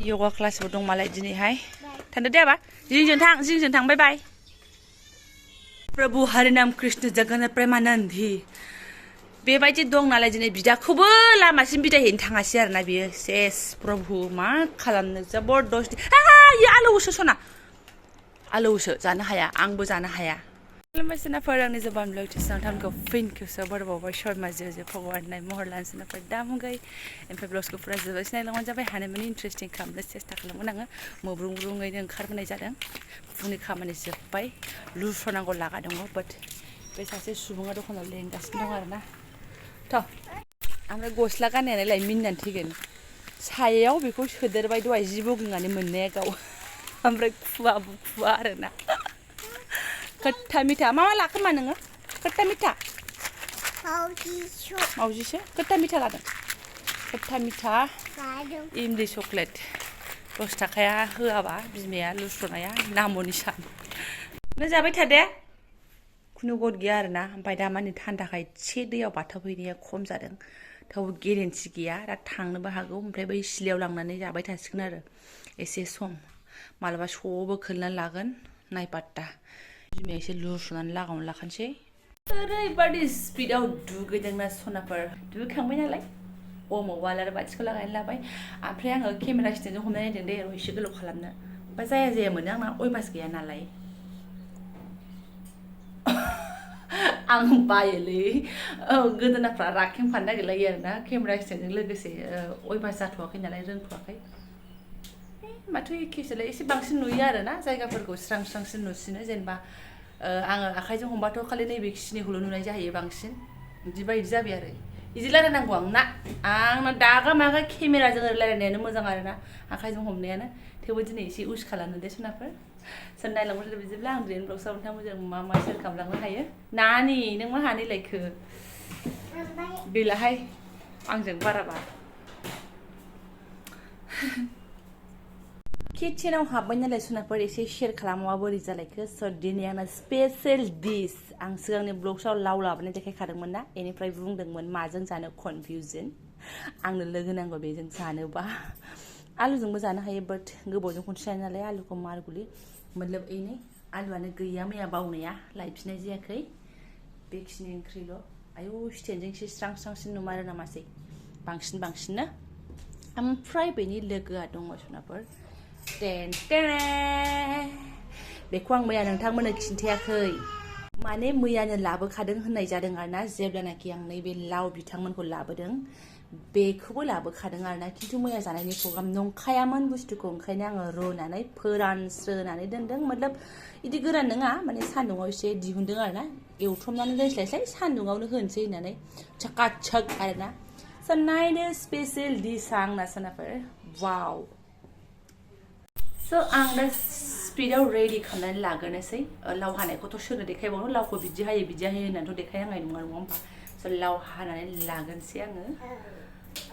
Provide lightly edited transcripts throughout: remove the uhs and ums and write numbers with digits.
yoga क्लासबो दं मालाय दिनैहाय थांदो दे आबा जिंजों थां बाय बाय प्रभु हरिनाम कृष्ण जगन्नाथ प्रेमानन्द बेबायदि दं नालाय दिनै बिदाखौबो लामासिम बिदाय हैनो थाङासै आरोना बियो सेस प्रभु मा खालामनो जबरदस्त इयो आलौसो सना आलौसो जानो हाया आंबो जानो हाया खुलुमबायसोनाफोर आंनि जबान ब्लगटिस नोंथांखौ फिनखौसो बरबावबाय शर्मा जो भगवाननाय महर लानसोनाफोर दामुगै ओमफ्राय ब्लाउसखौ फुरा जोबोद सिनायलांबानो जाबाय हानायमानि इन्ट्रेस्टिं खालामनो सेस्था खालामगोन आङो मोब्रुङैनो ओंखारबोनाय जादों फुंनि खामानि जोब्बाय लुस्रनांगौ लागा दङ बाट बे सासे सुबुङा दखानाव लेंगासिनो दं आरोना थ' ओमफ्राय गस्ला गाननायालाय मिनिनानै थैगोन सायाव बेखौ सोदेरबाय दहाय जि बगिंनानै मोननाया गाव ओमफ्राय खुवा आरोना खट्टा मिठा मा लाखोमा नोङो खट्टा मिठा मावजिसो खट्टा मिठा लादों खट्टा मिठा इमलि चक्लेट 10 थाखाया होआबा बिमाया लुस्रनाया नामनि सान नों जाबाय थादे खुनु गद गैया आरोना ओमफ्राय दा माने थान्दाखाय एसे दैयाव बाथाबहैनाया खम जादों थेवबो गेरेन्थि गैया दा थांनोबो हागौ ओमफ्राय बै सिलायाव लांनानै जाबाय थासिगोन आरो एसे सम मालाबा सबो खोलनानै लागोन नायपात्ता बिमाया एसे लुस्रनानै लागावनो लाखानोसै ओरैबादि स्पिडआव दुगैदोंना सनाफोर दुगैखांबाय नालाय अमाव आरो बाथिखौ लागायनानै लाबाय ओमफ्राय आङो केमेरा स्टेन्डजों हमनानै नायदों दे एसे गोलाव खालामनो ओमफ्राय जाया मोनो आंना अयभास गैया नालाय आं बायोलै गोदोनाफ्रा राखेंफानो नागिरलायो आरोना केमेरा स्टेन्डजों लोगोसे अयभास जाथ'वाखै नालाय रोंथ'वाखै माथो एखेसोलाय एसे बांसिन नुयो आरोना जायगाफोरखौ स्रांसिन नुसिनो जेनेबा आङो आखाइजों हमबाथ' खालि नैबे खिनिखौल' नुनाय जाहैयो बांसिन बिदि जाबाय आरो बिदि रायलायनांगौ आंना दागा मागा केमेराजों रायलायनायानो मोजां आरोना आखाइजों हमनायानो थेवबो दिनै एसे उस खालामनो दे सनाफोर सोर नायलांबाय बिदिब्ला आं ड्रेन ब्लग्सआव नोंथांमोनजों मा सेयार खालामलांनो हायो नानि नों मा हानिलायखो गैलाहाय आंजों बाराबा किचेनाव हाबबाय नालाय सनाफोर एसे शेयार खालामोबा बोरै जालायखो स' दिनै आंना स्पेशेल डिश आं सिगांनि ब्लग्सआव लाव लाबोनाय देखायखादोंमोन ना बेनिफ्राय बुंदोंमोन माजों जानो कनफिउजन आंनो लोगो नांगौ बेजों जानोबा आलुजोंबो जानो हायो बाट गोबावजों खनसे जायो नालाय आलुखौ मारगुलि मतलब एनै आलुआनो गैया मैया बावनाया लायफिननाय जायाखै बेखिनि ओंख्रिल' आयौ स्टेन्डजों एसे स्रांसिन नुमारो नामासै बांसिननो ओमफ्राय बेनि लोगोआ दङ सनाफोर बेखौ आं मैया नोंथांमोननो खिन्थायाखै माने मैयानो लाबोखादों होननाय जादों आरोना जेब्लानाखि आं नैबे लाव बिथांमोनखौ लाबोदों बेखौबो लाबोखादों आरोना खिन्थु मैया जानायनि प्रग्राम नंखायामोन बुस्थुखौ ओंखायनो आङो रुनानै फोरानस्रोनानै दोनदों मतलब बिदि गोरान नङा माने सान्दुङाव एसे दिहुनदों आरोना एवथ्रमनानै दोनस्लायस्लाय सान्दुङावनो होनोसै होननानै चकाचक आरोना स' नायनो स्पेशेल डिश आंना सनाफोर वाव स' आं दा स्पिडआव रेडि खालामनानै लाग्रोनोसै लाव हानायखौथ' सोरनो देखायबावनो लावखौ बिदि हायो होननानैथ' देखायनांनाय नङा होमबा स' लाव हानानै लाग्रोनोसै आङो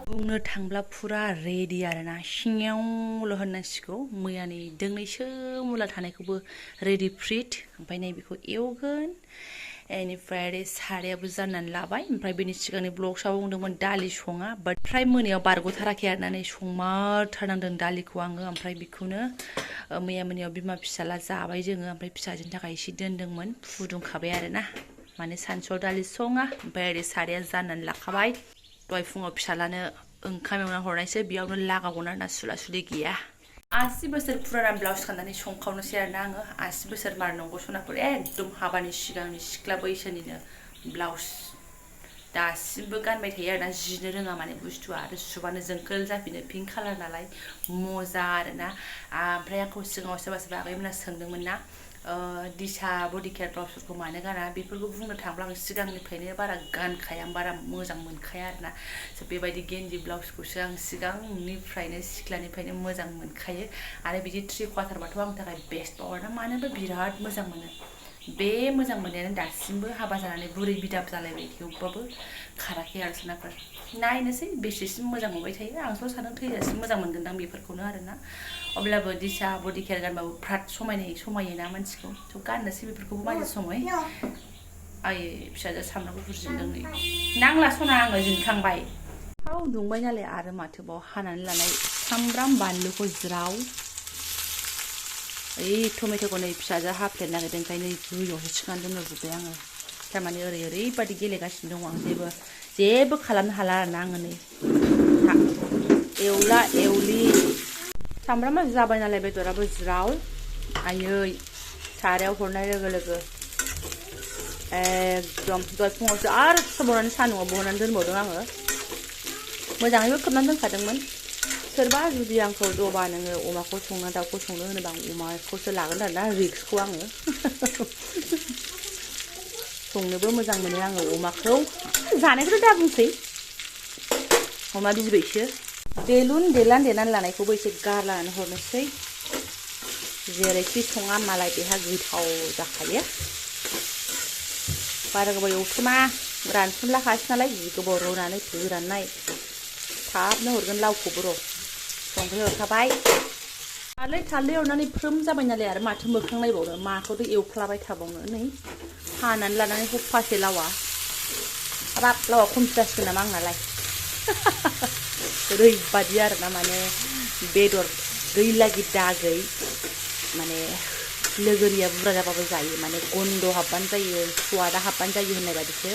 बुंनो थांब्ला फुरा रेडि आरोना सिङावल' होननांसिगौ मैयानि दोंनैसो मुला थानायखौबो रेडि फ्रिट ओमफ्राय नैबेखौ एवगोन बेनिफ्राय आरो सारायाबो जाननानै लाबाय ओमफ्राय बेनि सिगांनि ब्लग्सआव बुंदोंमोन दालि सङा बाट फ्राय मोनायाव बारग'थाराखै आरोना नै संमारथारनांदों दालिखौ आङो ओमफ्राय बेखौनो मैया मोनायाव बिमा फिसाला जाबाय जोङो ओमफ्राय फिसाजोनि थाखाय एसे दोनदोंमोन फुदुंखाबाय आरोना माने सानसुआव दालि सङा ओमफ्राय ओरै साराया जाननानै लाखाबाय दहाय फुङाव फिसालानो ओंखाम एवना हरनायसो बेयावनो लागावगोन आरोना सुला-सुलि गैया 80 बोसोर फुराना ब्लाउस गाननानै संखावनोसै आरोना आङो 80 बोसोर मार नंगौ सनाफोर एकदम हाबानि सिगांनि सिख्ला बैसोनिनो ब्लाउस दासिमबो गानबाय थायो आरोना जिनो रोङा माने बुस्थुआ आरो सुबानो जोंखोल जाफिनो पिंक कालार नालाय मोजा आरोना ओमफ्राय आंखौ सिगाङाव सोरबा आगैमोना सोंदोंमोन ना दिशा बडि केयार ब्लाउसफोरखौ मानो गाना बेफोरखौ बुंनो थांब्ला आं सिगांनिफ्रायनो बारा गानखाया बारा मोजां मोनखाया आरोना स' बेबायदि गेन्जि ब्लाउसखौसो आं सिगांनिफ्रायनो सिख्लानिफ्रायनो मोजां मोनखायो आरो बिदि 3/4बाथ' आंनि थाखाय बेस्ट आरोना मानो होनबा बिराद मोजां मोनो बे मोजां मोननायानो दासिमबो हाबा जानानै बुरै बिदाब जालायबाय थेवबाबो खाराखै आरो सनाफोर नायनोसै बेसेसिम मोजां मोनबाय थायो आंथ' सानदों थैजासिम मोजां मोनगोनदां बेफोरखौनो आरोना अब्लाबो दिशा बडि केयार गानबाबो फ्राद समायोना मानसिखौ थ' गाननोसै बेफोरखौबो माजे समय आयै फिसाजो सामब्राम गुफुर जिरदों नै नांला सना आङो जिनखांबाय दुंबाय नालाय आरो माथोबाव हानानै लानाय सामब्राम बानलुखौ ज्राव ओइ टमेट'खौ नै फिसाजो हाफ्लेनो नागिरदों ओंखायनो दैयावसो थिखांना दोनहरजोब्बाय आङो थारमाने ओरैबायदि गेलेगासिनो दङ आं जेबो खालामनो हाला आरोना आङो नै एवला एवलि सामब्रामा जाबाय नालाय बेदराबो ज्राव आयै सारायाव हरनाय लोगो लोगो एकदम दहाय फुङावसो आरो खोबनानै सान्दुङाव बहननानै दोनबावदों आङो मोजाङैबो खोबनानै दोनखादोंमोन सोरबा जुदि आंखौ दबा नोङो अमाखौ संना दाउखौ संनो होनोबा आं अमाखौसो लागोन आरोना रिक्सखौ आङो संनोबो मोजां मोनो आङो अमाखौ जानायखौथ' दा बुंसै अमा बिबैसो देलुन देलान देनानै लानायखौबो एसे गारलानानै हरनोसै जेरैखि सङा मालाय बेहा गोथाव जाखायो बारा गोबाव एवथुमा रानफुनलाखासै नालाय जि गोबाव रुनानै फोराननाय थाबनो हरगोन लावखौबो र' संख्रि हरखाबाय थारलै एवनानै फ्रोम जाबाय नालाय आरो माथो मोखां नायबावनो माखौथ' एवफ्लाबाय थाबावनो नै हानानै लानानै हफासे लावा हाबाब लावा खमसि जासिगोन नामा आंनालाय ओरैबादि आरोना माने बेदर गैलागि दागै माने लोगोरिया बुरजा जाबाबो जायो माने गन्ध हाबबानो जायो स्वादा हाबबानो जायो होननाय बादिसो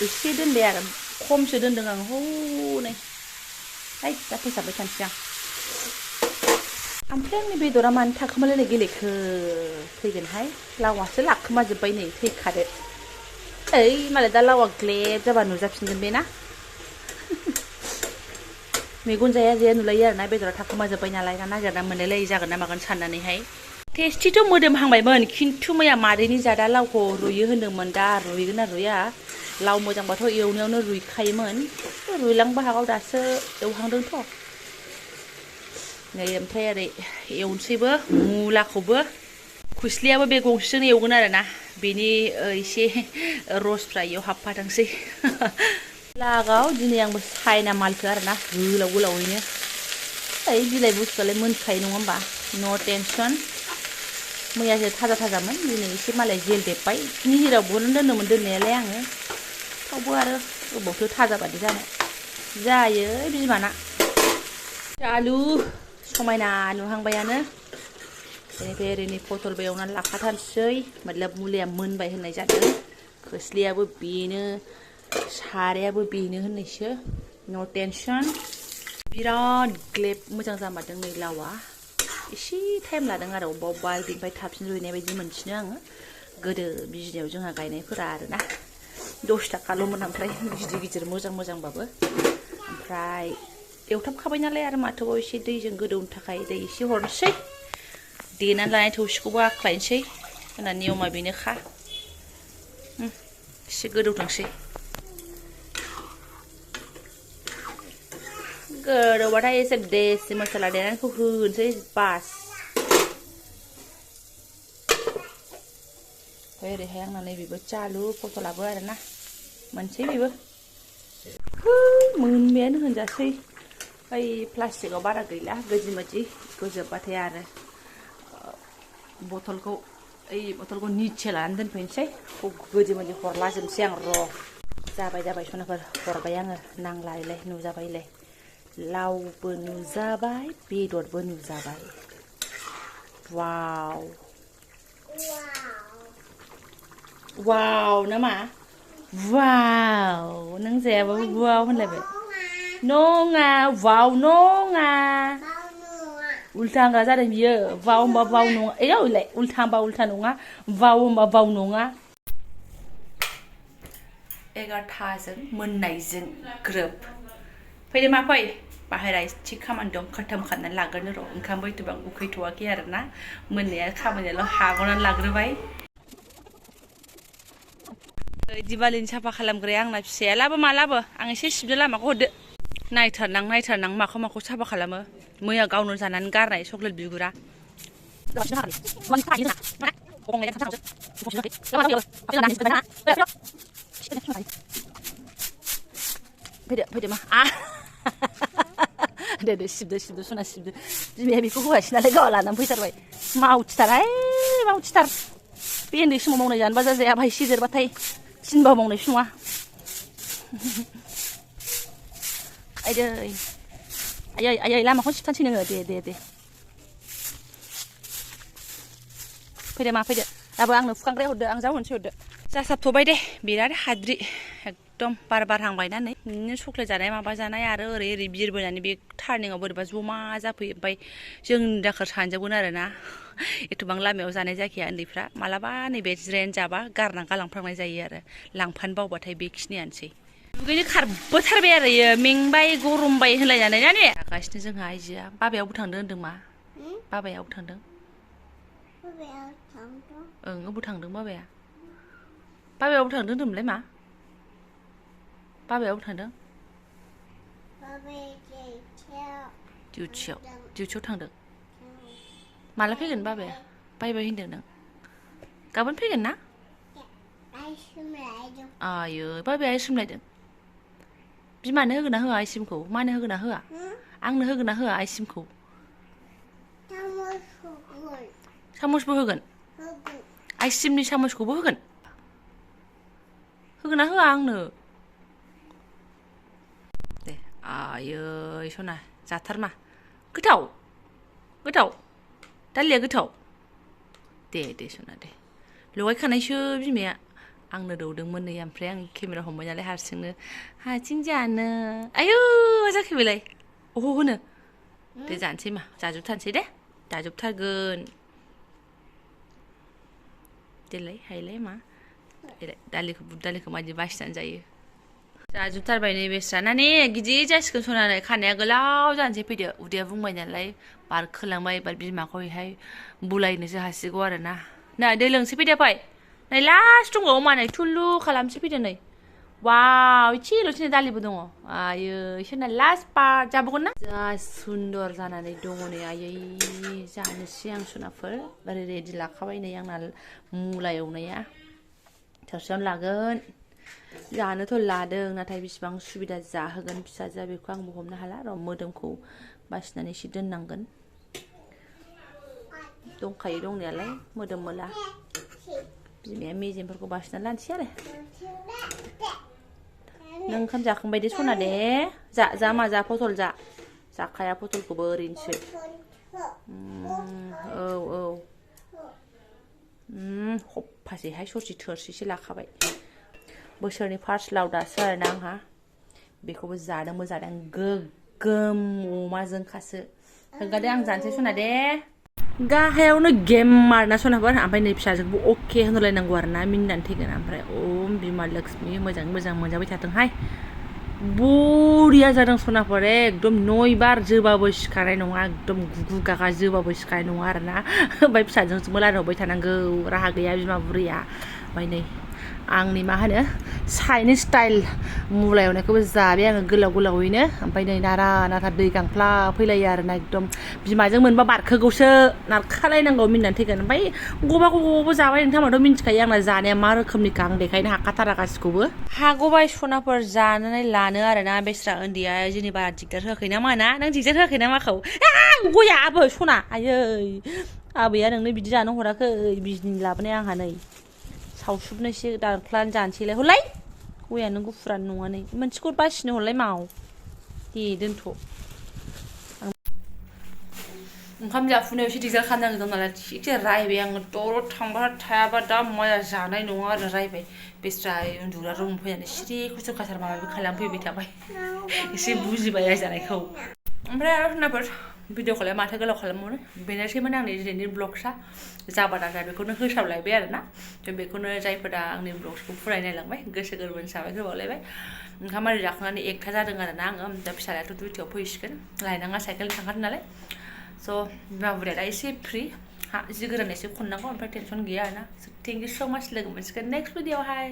एसे दोनबाय आरो खमसो दोनदों आं हनै है दा फोसाबबाय थानोसै आं ओमफ्राय आंनि बेदरा मानो थाखोमालायनाय गेलेखो फैगोनहाय लावासो लाखोमाजोब्बाय नै फैखादो ओइ मालाय दा लावा ग्लेब जाबा नुजाफिनगोन बे ना मेगन जाया नुलायो आरोना बेदरा थाखोमाजोब्बाय नालाय ना नागिरना मोनलायलायै जागोन ना मागोन साननानैहाय टेस्टिथ' मोदोमहांबायमोन खिन्थु मैया मादैनि जादा लावखौ रुयो होन्दोंमोन दा रुइगोन ना रुइया लाव मोजांबाथ' एवनायावनो रुइखायोमोन रुइलांबो हागौ दासो एवहांदोंथ' नै ओमफ्राय ओरै एवनोसैबो मुलाखौबो खुस्लियाबो बे गंसेजोंनो एवगोन आरोना बेनि एसे रसफ्रा इयाव हाबफाथोंसै लागाव दिनै आंबो साइना मालखो आरोना गोलाव गोलावैनो ओइ बिलाइ बुस्थुआलाय मोनखायो नङा होमबा न' टेनसन मैयासो थाजामोन दिनै एसे मालाय जेल देबबाय निहिराव बहननानै दोनोमोन दोननायालाय आङो थेवबो आरो गोबावथो थाजाबादि जानो जायो बिमाना आलु समायना नुहांबायानो बेनिफ्राय ओरैनो पटलबो एवनानै लाखाथारसै मतलब मुलिया मोनबाय होननाय जादों खोस्लियाबो बेनो सारायाबो बेनो होननायसो न' टेनसन बिराद ग्लेब मोजां जामारदों नै लावा एसे टाइम लादों आरो अबेबा बेनिफ्राय थाबसिन रुइनाय बायदि मोनसिनो आङो गोदो बिजनियाव जोंहा गायनायफोरा आरोना 10 थाखाल'मोन ओमफ्राय गिदिर मोजांबाबो ओमफ्राय एवथाबखाबाय नालाय आरो माथोबाव एसे दैजों गोदौनो थाखाय दै एसे हरनोसै देनानै लानाय थौसिखौबो आख्लायनोसै जोंना नियमा बेनोखा एसे गोदौथोंसै गोदौबाथाय एसे देसि मसला देनायखौ होनोसै बास ओमफ्राय ओरैहाय आंना नैबेबो चालु पटलाबो आरोना मोनसै बेबो मोनबायानो होनजासै ओइ प्लास्टिकआव बारा गैला गोदि मोदि गोजोबबाथाय आरो बथलखौ निचे लानानै दोनफैनोसै गोदि मोदि हरलाजोबनोसै आं र' जाबाय सनाफोर हरबाय आङो नांलायलाय नुजाबायलाय लावबो नुजाबाय बेदरबो नुजाबाय वाव ना मा वाव नों जायाबाबो वाव होनलायबाय नङा वाव नङा उल्था होनग्रा जादों बियो वाव होनबा वाव नङा एलाय उल्था होनबा उल्था नङा वाव होनबा वाव नङा 11थाजों मोननायजों ग्रोब फैदो मा फै बाहेरा एसे खामानि दं खोथाम खानानै लाग्रोनो र' ओंखामबो एथ'बां उखैथ'वाखै आरोना मोननाया खामानियाल' हाग'नानै लाग्रोबाय दिवालीनि साफा खालामग्राया आंना फिसाया लाबो आं एसे सिबदो लामाखौ हरदो नायथारनां माखौ साफा खालामो मैया गावनो जानानै गारनाय चक्लेट बिगुरा फैदो मा दे सिबदो सना सिबदो बिमाया बेखौ होआसै नालाय गावहा लानानै फैथारबाय मावथिथार बे उन्दै समाव मावनाय जानोबा जाया भाइ एसे देरबाथाय थिनबा मावनायसो नङा आइदै आयै लामाखौ सिबथानसै नोङो दे फैदो मा फैदो दाबो आंनो फुखांग्राय हरदो आं जाहरनोसै हरदो जासाबथ'बाय दे बिराद हाद्रि एकदम बार बारहांबायना नै चक्लेट जानाय माबा जानाय आरो ओरै बिरबोनानै बे टार्निंआव बोरैबा जमा जाफैयो ओमफ्राय जोंनि दाखोर सानजोबगोन आरोना एथबां लामायाव जानाय जाखाया उन्दैफ्रा मालाबा नैबे जिरायनानै जाबा गारना गालांफ्रांनाय जायो आरो लांफानो बावबाथाय बेखिनियानोसै दुगैनो खारबोथारबाय आरो इयो मेंबाय गरमबाय होनलायनानै ना ने जागासिनो जोंहा आइजोआ बाबायावबो थांदों होनदों मा बाबायावबो थांदों ओं अबाव थांदों बाबायावबो थांदों होनदोंमोनलाय मा बाबायावबो थांदों डिउटियाव थांदों माला फैगोन बाबाया बायबाय होनदों नों गाबोन फैगोन ना आयो बाबाया आइसिम लायदों बिमानो होगोन ना होआ आइसिमखौ मानो होगोन ना होआ आंनो होगोन ना होआ आइसिमखौ सामसबो होगोन आइसिमनि सामसखौबो होगोन ना होआ आंनो दे आयै सना जाथारमा गोथाव दालिया गोथाव दे सना दे लगायखानायसो बिमाया आंनो दौदोंमोन नै ओमफ्राय आं केमेरा हमबाय नालाय हारसिं जानो आयौ जाखैबायलाय अह होनो दे जानोसै मा जाजोबथारनोसै दे जाजोबथारगोन देलाय हायलाय मा दालिखौ मादि बासिनानै जायो जाजोबथारबाय नै बेस्रा ना ने गिदिर जासिगोन सनानै खानाया गोलाव जानोसै फैदो उदैया बुंबाय नालाय बारखोलांबाय एबार बिमाखौ बेहाय बुलायनोसो हासिगौ आरो ना दै लोंसै फैदो फै नै लास्ट दंबावो मानै थुलु खालामसै फैदो नै वाव इसेल'सो दालिबो दङ आयै इसोरना लास्ट पार्ट जाबावगोन ना जा सुन्दर जानानै दङ नै आयै जानोसै आं सनाफोर ओरै रेडि लाखाबाय नै आंना मुला एवनाया थोरसियावनो लागोन जानोथ' लादों नाथाय बेसेबां सुबिदा जाहोगोन फिसाजोआ बेखौ आंबो हमनो हाला र' मोदोमखौ बासिनानै एसे दोननांगोन दंखायो दंनायालाय मोदोम मोला बिमाया मेजेमफोरखौ बासिनानै लानोसै आरो नों ओंखाम जाखांबाय दे सना दे जा पटल जाखाया पटलखौबो ओरैनोसो औ हप्पासेहाय ससे थोरसिसे लाखाबाय बोसोरनि फार्स्ट लाव दासो आरोना आंहा बेखौबो जादों गोगोम अमाजोंखासो होगादे आं जानोसै सना दे गाहायावनो गेम आरोना सनाफोर ओमफ्राय नै फिसाजोंबो अके होनलायनांगौ आरोना मिनिनानै थैगोन ओमफ्राय ओम बिमा लक्ष्मी मोजां मोनजाबाय थाथोंहाय बरिया जादों सनाफोर एकदम 9 बार जोबाबो सिखारनाय नङा एकदम गुगु गागा जोबाबो सिखारनाय नङा आरोना ओमफ्राय फिसाजोंबो रायदावबाय थानांगौ राहा गैया बिमा बुरैया ओमफ्य नै आंनि मा होनो चाइनिस स्टाइल मुला एवनायखौबो जाबाय आङो गोलावैनो ओमफ्राय नै नारा दै गांफ्ला फैलायो आरोना एकदम बिमाजों मोनबा बारखोगौसो नारखालायनांगौ मिनिनानै थैगोन ओमफ्राय गबाबो जाबाय नोंथांमोनाथ' मिन्थिखायो आंना जानाया मा रोखोमनि आं देखायनो हाखाथारा गासिखौबो हागौबाय सनाफोर जानानै लानो आरोना बेस्रा उन्दैया जोंनि बारा दिगदार होआखै ना माना नों दिगदार होआखै ना माखौ गया आबो सना आयै आबैया नोंनो बिदि जानो हराखै बिजनि लाबोनाय आंहा नै सावसुबनोसै दानख्लानानै जानोसैलाय हरलाय गया नों गुफुरानो नङा नै मोनसेखौ बासिनो हरलाय माव दे दोनथ' ओंखाम जाफुनायाव एसे दिगदार खालामनांगौ दं नालाय थिगसे रायबाय आङो दलद थांबा थायाबा दा माया जानाय नङा आरो रायबाय बेस्रा उन्दुग्रा रुम फैनानै सिरि खुसु खासार माबा खालामफैबाय थाबाय एसे बुजिबाय रायजानायखौ ओमफ्राय आरो होननाफोर भिडिअखौलाय माथो गोलाव खालामबावनो बेनोसैमोन आंनि दिनैनि ब्लगसा जाबा दाजा बेखौनो होसाबलायबाय आरोना बेखौनो जायफोरा आंनि ब्लग्सखौ फरायनो नायलांबाय गोसो गोरबोनि साबायखर बावलायबाय ओंखाम आरि जाखांनानै एकथा जादों आरोना आङो दा फिसालायाथ' दुइथायाव फैसिगोन लायनाङा साइकेलजों थांखादों नालाय स' बिमा बुरैया दा एसे फ्रि जि गोरान एसे खननांगौ ओमफ्राय टेनसन गैया आरोना थेंक इउ स' माच लोगो मोनसिगोन नेक्स्ट भिडिअआवहाय